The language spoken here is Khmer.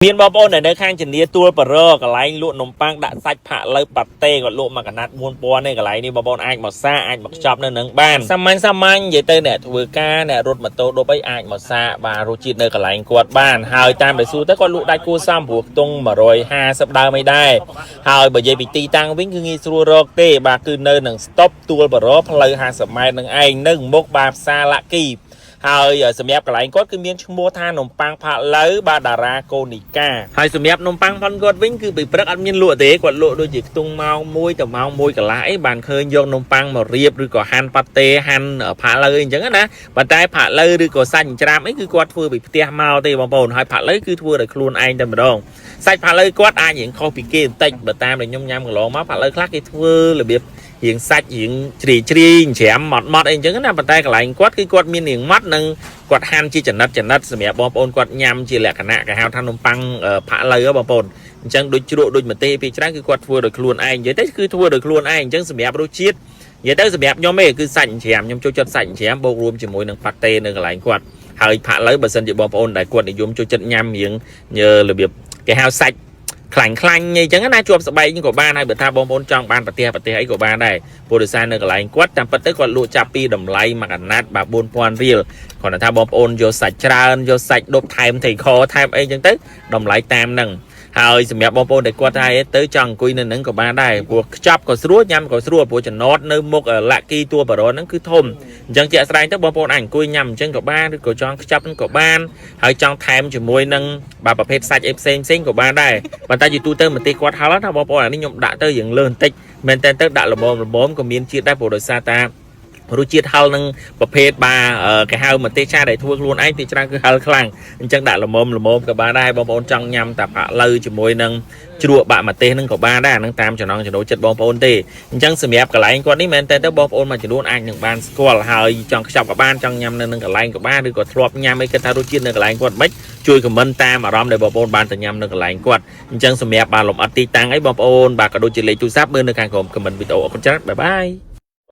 មានបងប្អូនដែលនៅខាងជំនាទួលបរកន្លែងលក់នំប៉័ងដាក់សាច់ផាក់លើប៉ាតេគាត់លក់មួយកណាត់4000នេះកន្លែងនេះបងប្អូនអាចមកសាកអាចមកខ្ចប់នៅនឹងបានសាមញ្ញសាមញ្ញនិយាយទៅអ្នកធ្វើការអ្នករត់ម៉ូតូដប់អីអាចមកសាកបានរសជាតិនៅកន្លែងគាត់បានហើយតាមដែលសួរទៅគាត់លក់ដាច់គួរសមព្រោះខ្ទង់150ដើមអីដែរហើយបើនិយាយពីទីតាំងវិញគឺងាយស្រួលរកទេបាទគឺនៅនឹងស្តុបទួលបរផ្លូវ50ម៉ែត្រនឹងឯងនៅមុខបាទផ្សារលាក់គី ហើយសម្រាប់កន្លែងគាត់គឺមានឈ្មោះថានំប៉័ងផាក់ឡូវបាទតារាកូនីកាហើយសម្រាប់នំប៉័ងផុនគាត់វិញគឺពីព្រឹកអត់មានលក់ទេគាត់លក់ដូចជាខ្ទង់ម៉ោង1ទៅម៉ោង1កន្លះអីបានឃើញយកនំប៉័ងមករៀបឬក៏ហាន់ប៉ាតេហាន់ផាក់ឡូវអីអញ្ចឹងណាប៉ុន្តែផាក់ឡូវឬក៏សាច់ចិញ្ច្រាំអីគឺគាត់ធ្វើពីផ្ទះមកទេបងប្អូនហើយផាក់ឡូវគឺធ្វើដោយខ្លួនឯងតែម្ដងសាច់ផាក់ឡូវគាត់អាចរៀងខុសពីគេបន្តិចបើតាមដែលខ្ញុំញ៉ាំកន្លងមកផាក់ឡូវខ្លះគេធ្វើរបៀប រៀងសាច់រៀងជ្រីជ្រីច្រាមម៉ត់ម៉ត់អីអញ្ចឹងណាប៉ុន្តែកន្លែងគាត់គឺគាត់មានរៀងម៉ត់និងគាត់ហាន់ជាចំណិតចំណិតសម្រាប់បងប្អូនគាត់ញ៉ាំជាលក្ខណៈគេហៅថានំប៉័ងផាក់ឡូវហ៎បងប្អូនអញ្ចឹងដូចជ្រក់ដូចម្ទេសពីច្រើនគឺគាត់ធ្វើដោយខ្លួនឯងនិយាយទៅគឺធ្វើដោយខ្លួនឯងអញ្ចឹងសម្រាប់រសជាតិនិយាយទៅសម្រាប់ខ្ញុំទេគឺសាច់ច្រាមខ្ញុំចូលចិត្តសាច់ច្រាមបូករួមជាមួយនឹងប៉ាតេនៅកន្លែងគាត់ហើយផាក់ឡូវបើសិនជាបងប្អូនដែលគាត់និយមចូលចិត្តញ៉ាំរៀងរបៀបគេហៅសាច់ ខ្លាញ់ខ្លាញ់អីចឹងណាជាប់ស្បែកក៏បានហើយបើថាបងប្អូនចង់បានប្រទេសប្រទេសអីក៏បានដែរព្រោះដោយសារនៅកន្លែងគាត់តាមពិតទៅគាត់លក់ចាប់ពីតម្លៃមួយកណាត់បាទ4000រៀលគ្រាន់តែថាបងប្អូនយកសាច់ច្រើនយកសាច់ដប់ថែមថៃខថែមអីចឹងទៅតម្លៃតាមហ្នឹងហើយសម្រាប់បងប្អូនដែលគាត់ថាទៅចង់អង្គុយនៅហ្នឹងក៏បានដែរព្រោះខ្ចប់ក៏ស្រួលញ៉ាំក៏ស្រួលព្រោះចំណតនៅមុខលាក់គីទួបារ៉នហ្នឹងគឺធំអញ្ចឹងជាក់ស្ដែងទៅបងប្អូនអាចអង្គុយញ៉ាំអញ្ចឹងក៏បានឬក៏ចង់ខ្ចប់ហ្នឹងក៏បានហើយចង់ថែមជាមួយនឹងបាទប្រភេទសាច់អីផ្សេងផ្សេងក៏បានដែរ ប៉ុន្តែយូរទូទៅម្ទេសគាត់ហល់ណាបងប្អូនអានេះខ្ញុំដាក់ទៅយើងលើសបន្តិចមែនតើទៅដាក់ល្មមល្មមក៏មានជាតិដែរព្រោះដោយសារតារសជាតិហឹលនឹងប្រភេទបាគេហៅម្ទេសឆាដែលធ្វើខ្លួនឯងទីច្រើនគឺហឹលខ្លាំងអញ្ចឹងដាក់ល្មមល្មមក៏បានដែរបងប្អូនចង់ញ៉ាំតាផាក់ឡូវជាមួយនឹងជ្រក់បាក់ម្ទេសនឹងក៏បានដែរអានឹងតាមចំណង់ចំណូលចិត្តបងប្អូនទេអញ្ចឹងសម្រាប់កន្លែងគាត់នេះមែនតើទៅបងប្អូនមួយចំនួនអាចនឹងបានស្គាល់ហើយចង់ខ្ចប់ក៏បានចង់ញ៉ាំនៅនឹងកន្លែងក៏បានឬក៏ធ្លាប់ញ៉ាំអីគិតថារសជាតិនៅកន្លែងគាត់មិនជួយ comment តាមអារម្មណ៍ដែលបងប្អូនបានទៅញ៉ាំនៅកន្លែងគាត់ អញ្ចឹងសម្រាប់បាទលំអិតទីតាំងអីបងប្អូនបាទក៏ដូចជាលេខទូរស័ព្ទមើលនៅខាងក្រោម comment វីដេអូអរគុណច្រើន bye bye.